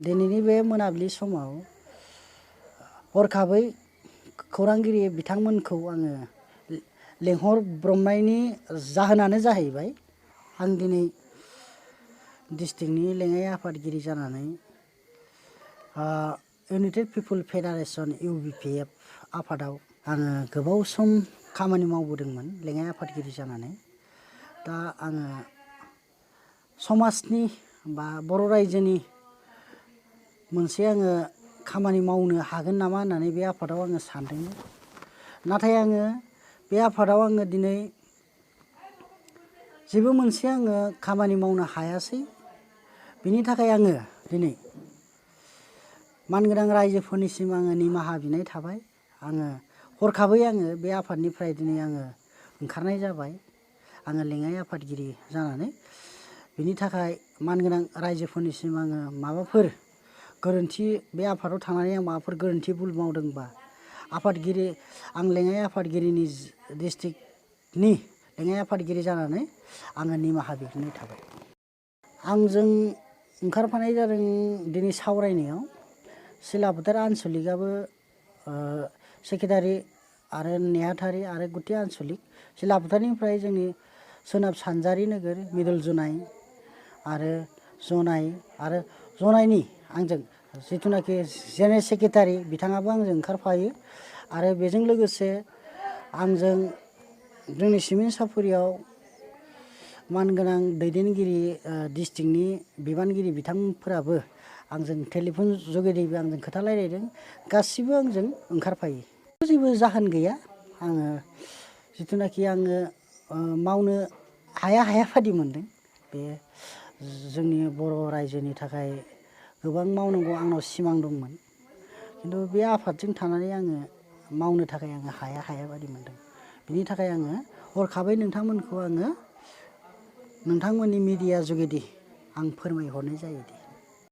दिनैनि बे मोनाबिलि समाव हरखाबै खौरांगिरि बिथांमोनखौ आङो लेंहरब्रबनायनि जाहोनानो जाहैबाय आं दिनै डिस्ट्रिक्टनि लेङाइ आफादगिरि जानानै इउनाइटेड पिपल फेडारेशन UBPF आफादाव आङो गोबाव सम खामानि मावबोदोंमोन लेङाइ आफादगिरि जानानै। दा आङो समाजनि बा बर' रायजोनि मोनसे आङो खामानि मावनो हागोन नामा होननानै बे आफादाव आङो सानदोंमोन। नाथाय आङो बे आफादाव आङो दिनै जेबो मोनसे आङो खामानि मावनो हायासै। बिनि थाखाय आङो दिनै मानगोनां रायजोफोरनिसिम आङो निमाहा बिनाय थाबाय। आङो हरखाबै आङो बे आफादनिफ्राय दिनै आङो ओंखारनाय जाबाय। आङो लेङाइ आफादगिरि जानानै बिनि थाखाय मानगोनां रायजोफोरनिसिम आङो माबाफोर गोरोन्थि बे आफादाव थांनानै आं माबाफोर गोरोन्थि भुल मावदोंबा आं लेङाइ आफादगिरिनि डिस्ट्रिक्टनि लेङाइ आफादगिरि जानानै आङो निमाहा बिग्रोनाय थाबाय। आंजों ओंखारफानाय जादों दिनै सावरायनायाव सिलाफोथार आनसलिकआबो सेक्रेटारि आरो नेहाथारि आरो गुथि आनसलिक सिलाफोथारनिफ्राय जोंनि सोनाब सानजारि नोगोर मिदल जनाय आरो जनाय आरो जनायनि आंजों जिथुनाखि जेनेरेल सेक्रेटारि बिथाङाबो आंजों ओंखारफायो। आरो बेजों लोगोसे आंजों जोंनि सिमेन्ट सापरियाव मानगोनां दैदेनगिरि डिस्ट्रिक्टनि बिबानगिरि बिथांफोराबो आंजों टेलिफन जुगेदिबो आंजों खोथा रायलायदों। गासिबो आंजों ओंखारफायो। जेबो जाहोन गैया। आङो जिथुनाखि आङो मावनो हाया बादि मोनदों। बे जोंनि बर' रायजोनि थाखाय गोबां मावनांगौ आंनाव सिमां दंमोन। खिन्थु बे आफादजों थानानै आङो मावनो थाखाय आङो हाया बादि मोनदों। बिनि थाखाय आङो हरखाबै नोंथांमोनखौ आङो नोंथांमोननि मिडिया जुगेदि आं फोरमायहरनाय जायो।